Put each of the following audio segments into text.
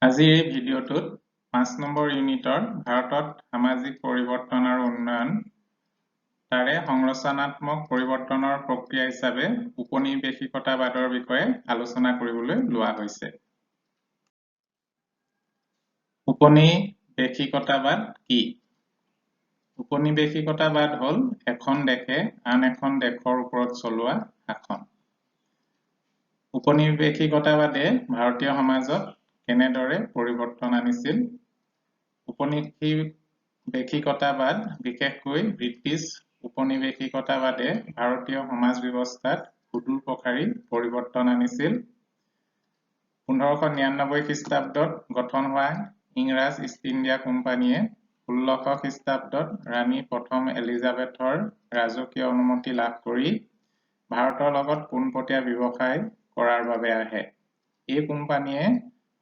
আজিৰ এই ভিডিঅ'টোত 5 নম্বৰ ইউনিটৰ ভাৰতত সামাজিক পৰিৱৰ্তন আৰু উন্নয়ন তাৰে সংৰচনাত্মক পৰিৱৰ্তনৰ প্ৰক্ৰিয়া হিচাপে উপনিৱেশিকতাবাদৰ বিষয়ে আলোচনা কৰিবলৈ লোৱা হৈছে। উপনিৱেশিকতাবাদ কি? উপনিৱেশিকতাবাদ হ'ল এখন দেশে আন এখন দেশৰ ওপৰত চলোৱা শাসন। উপনিৱেশিকতাবাদে ভাৰতীয় সমাজত কেনেদৰে পৰিৱৰ্তন আনিছিল? উপনিৱেশিকতাবাদ, বিশেষকৈ ব্ৰিটিছ উপনিৱেশিকতাবাদে ভাৰতীয় সমাজ ব্যৱস্থাত সুদূৰপ্ৰসাৰী পৰিৱৰ্তন আনিছিল। 1599 খ্ৰীষ্টাব্দত গঠন হোৱা ইংৰাজ ইষ্ট ইণ্ডিয়া কোম্পানীয়ে 1600 খ্ৰীষ্টাব্দত ৰাণী প্ৰথম এলিজাবেথৰ ৰাজকীয় অনুমতি লাভ কৰি ভাৰতৰ লগত পোনপটীয়া ব্যৱসায় কৰাৰ বাবে আহে। এই কোম্পানীয়ে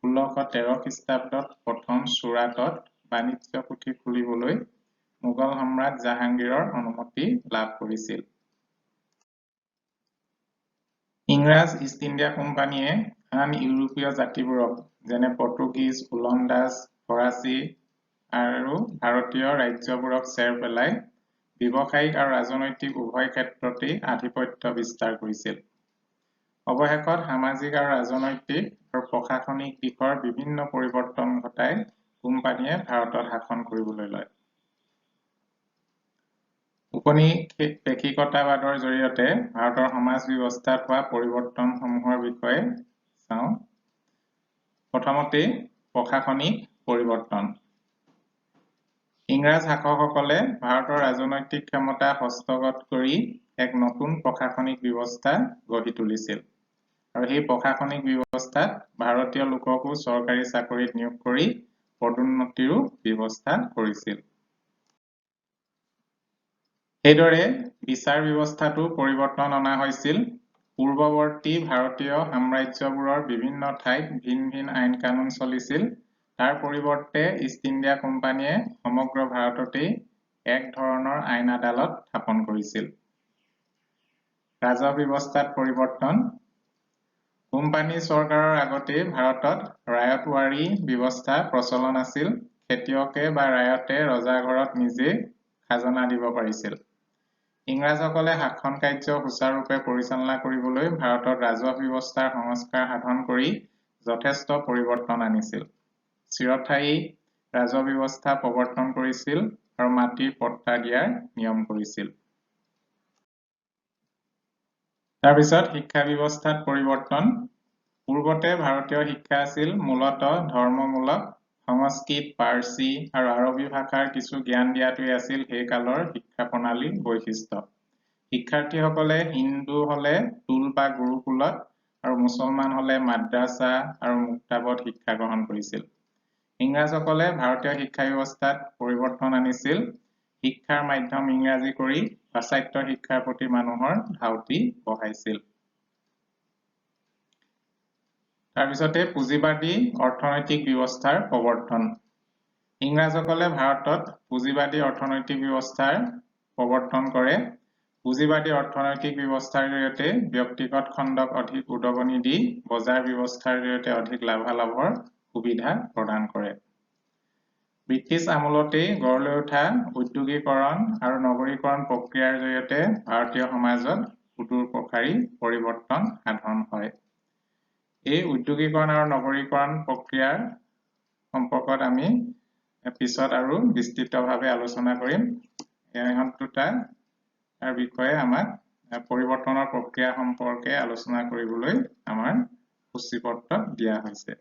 1613 খ্ৰীষ্টাব্দত প্ৰথম চুৰাটত বাণিজ্য কুঠি খুলিবলৈ মোগল সম্ৰাট জাহাংগীৰৰ অনুমতি লাভ কৰিছিল। ইংৰাজ ইষ্ট ইণ্ডিয়া কোম্পানীয়ে আন ইউৰোপীয় জাতিবোৰক, যেনে পৰ্তুগীজ, ওলন্দাজ, ফৰাচী আৰু ভাৰতীয় ৰাজ্যবোৰক চেৰ পেলাই ব্যৱসায়িক আৰু ৰাজনৈতিক উভয় ক্ষেত্ৰতেই আধিপত্য বিস্তাৰ কৰিছিল। অৱশেষত সামাজিক আৰু ৰাজনৈতিক আৰু প্ৰশাসনিক দিশৰ বিভিন্ন পৰিৱৰ্তন ঘটাই কোম্পানীয়ে ভাৰতত শাসন কৰিবলৈ লয়। উপনিৱেশিকতাবাদৰ জৰিয়তে ভাৰতৰ সমাজ ব্যৱস্থাত হোৱা পৰিৱৰ্তনসমূহৰ বিষয়ে চাওঁ। প্ৰথমতেই প্ৰশাসনিক পৰিৱৰ্তন। ইংৰাজ শাসকসকলে ভাৰতৰ ৰাজনৈতিক ক্ষমতা হস্তগত কৰি এক নতুন প্ৰশাসনিক ব্যৱস্থা গঢ়ি তুলিছিল আৰু সেই প্ৰশাসনিক ব্যৱস্থাত ভাৰতীয় লোককো চৰকাৰী চাকৰিত নিয়োগ কৰি পদোন্নতিৰো ব্যৱস্থা কৰিছিল। সেইদৰে বিচাৰ ব্যৱস্থাতো পৰিৱৰ্তন অনা হৈছিল। পূৰ্বৱৰ্তী ভাৰতীয় সাম্ৰাজ্যবোৰৰ বিভিন্ন ঠাইত ভিন ভিন আইন কানুন চলিছিল। তাৰ পৰিৱৰ্তে ইষ্ট ইণ্ডিয়া কোম্পানীয়ে সমগ্ৰ ভাৰততেই এক ধৰণৰ আইন আদালত স্থাপন কৰিছিল। ৰাজহ ব্যৱস্থাত পৰিৱৰ্তন। কোম্পানী চৰকাৰৰ আগতেই ভাৰতত ৰায়তৱাৰী ব্যৱস্থা প্ৰচলন আছিল। খেতিয়কে বা ৰায়তে ৰজাঘৰত নিজে খাজনা দিব পাৰিছিল। ইংৰাজসকলে শাসন কাৰ্য সুচাৰুৰূপে পৰিচালনা কৰিবলৈ ভাৰতত ৰাজহ ব্যৱস্থাৰ সংস্কাৰ সাধন কৰি যথেষ্ট পৰিৱৰ্তন আনিছিল। চিৰস্থায়ী ৰাজহ ব্যৱস্থা প্ৰৱৰ্তন কৰিছিল আৰু মাটিৰ পট্টা দিয়াৰ নিয়ম কৰিছিল। তাৰপিছত শিক্ষা ব্যৱস্থাত পৰিৱৰ্তন। পূৰ্বতে ভাৰতীয় শিক্ষা আছিল মূলতঃ ধৰ্মমূলক। সংস্কৃত, পাৰ্চী আৰু আৰবী ভাষাৰ কিছু জ্ঞান দিয়াটোৱেই আছিল সেই কালৰ শিক্ষা প্ৰণালীৰ বৈশিষ্ট্য। শিক্ষাৰ্থীসকলে হিন্দু হলে টোল বা গুৰুকুলত আৰু মুছলমান হলে মাদ্ৰাছা আৰু মুক্তাবত শিক্ষা গ্ৰহণ কৰিছিল। ইংৰাজসকলে ভাৰতীয় শিক্ষা ব্যৱস্থাত পৰিৱৰ্তন আনিছিল। শিক্ষাৰ মাধ্যম ইংৰাজী কৰি পাশ্চাত্য শিক্ষাৰ প্ৰতি মানুহৰ ধাউতি বঢ়াইছিল। তাৰপিছতে পুঁজিবাদী অৰ্থনৈতিক ব্যৱস্থাৰ প্ৰৱৰ্তন। ইংৰাজসকলে ভাৰতত পুঁজিবাদী অৰ্থনৈতিক ব্যৱস্থাৰ প্ৰৱৰ্তন কৰে। পুঁজিবাদী অৰ্থনৈতিক ব্যৱস্থাৰ জৰিয়তে ব্যক্তিগত খণ্ডক অধিক উদগনি দি বজাৰ ব্যৱস্থাৰ জৰিয়তে অধিক লাভালাভৰ সুবিধা প্ৰদান কৰে। ব্ৰিটিছ আমোলতেই গঢ় লৈ উঠা ঔদ্যোগিকৰণ আৰু নগৰীকৰণ প্ৰক্ৰিয়াৰ জৰিয়তে ভাৰতীয় সমাজত সুদূৰপ্ৰসাৰী পৰিৱৰ্তন সাধন হয়। এই ঔদ্যোগিকৰণ আৰু নগৰীকৰণ প্ৰক্ৰিয়াৰ সম্পৰ্কত আমি পিছত আৰু বিস্তৃতভাৱে আলোচনা কৰিম। ইহঁত দুটাৰ বিষয়ে আমাক পৰিৱৰ্তনৰ প্ৰক্ৰিয়া সম্পৰ্কে আলোচনা কৰিবলৈ আমাৰ সূচীপত্ৰত দিয়া হৈছে।